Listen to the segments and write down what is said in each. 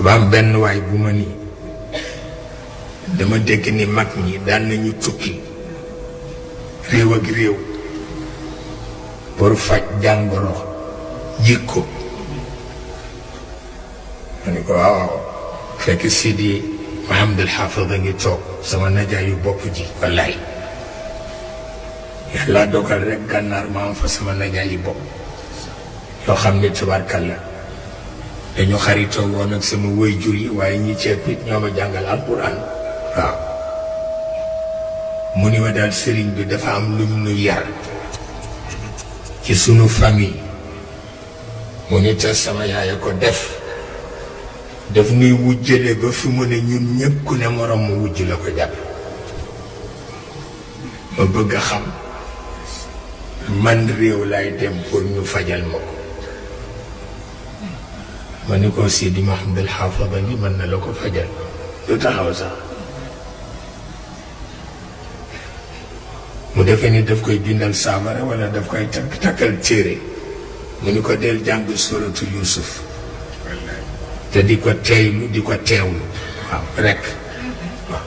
ba am benn waay bu ma nii dama dégg ni mag ñi daan nañu tukki réew ak réew pour faj jàngoro jikko ma ni ko waaw fekk Sidi Mahamadul Haafid a ngi toog sama najaayu bopp ji wallaay yàlla dogal rek gànnaar ma am fa sama najaayu bopp yoo xam ne tubaarkalla dañu xaritoo woon ak sama waajur yi waaye ñi ceeb it ñoo ma jàngal alquran waaw mu ni ma daal sëriñ bi dafa am lu ñu yar ci sunu famille mu ni te sama yaay ko daf nuy wujjale ba fi mu ne ñun ñëpp ku ne morom mu wujj la ko jàpp ma bëgg a xam man réew lay dem pour ñu fajal ma ko ma ni ko Sidi Mahamadul Haafid ba ngi mën na la ko fajal lu taxaw sax mu defee ni daf koy bindal saabara wala daf koy takkal téere mu ni ko del jàng suratu Yuusuf te di ko teeylu di ko teewlu waaw rekk waaw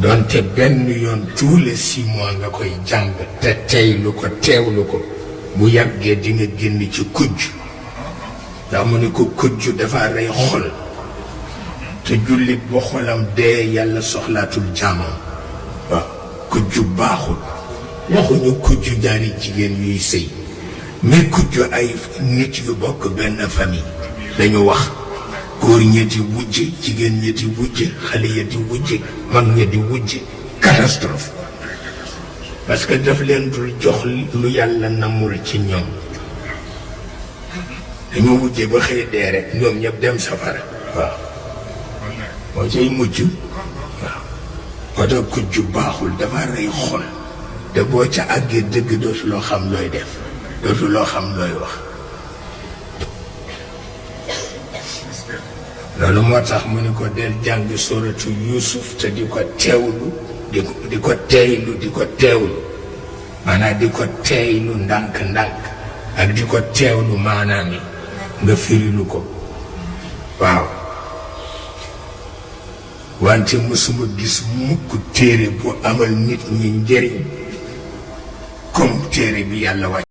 doonte benn yoon tous les 6 mois nga koy jàng te teeylu ko teewlu ko bu yàggee di nga génn ci kujj ndax mu ni ko kujj dafa rey xol te jullit ba xolam dee yàlla soxlaatul jaamam waaw kujj baaxul waxuñu kujj ñaari jigéen yuy sëy mais kujj ay nit yu bokk benn famille dañu wax góor ñi di wujje jigéen ñi di wujje xale ya di wujje mag ñi di wujje catastrophe parce que daf leen dul jox lu yàlla namul ci ñoom dañu wujje ba xëy dee rek ñoom ñëpp dem safara waaw moo cay mujj waaw moo tax kujj baaxul dafa rey xol te boo ca àggee dëgg dootuloo xam looy def dootuloo xam looy wax loolu moo tax mu ni ko del jàng suratu Yuusuf te di ko teewlu di ko teeylu di ko teewlu maanaam di ko teeylu ndànk-ndànk ak di ko teewlu maanaam yi nga firilu ko waaw wante mësuma gis mukk téere bu amal nit ñi njëriñ comme téere bi yàlla wàcc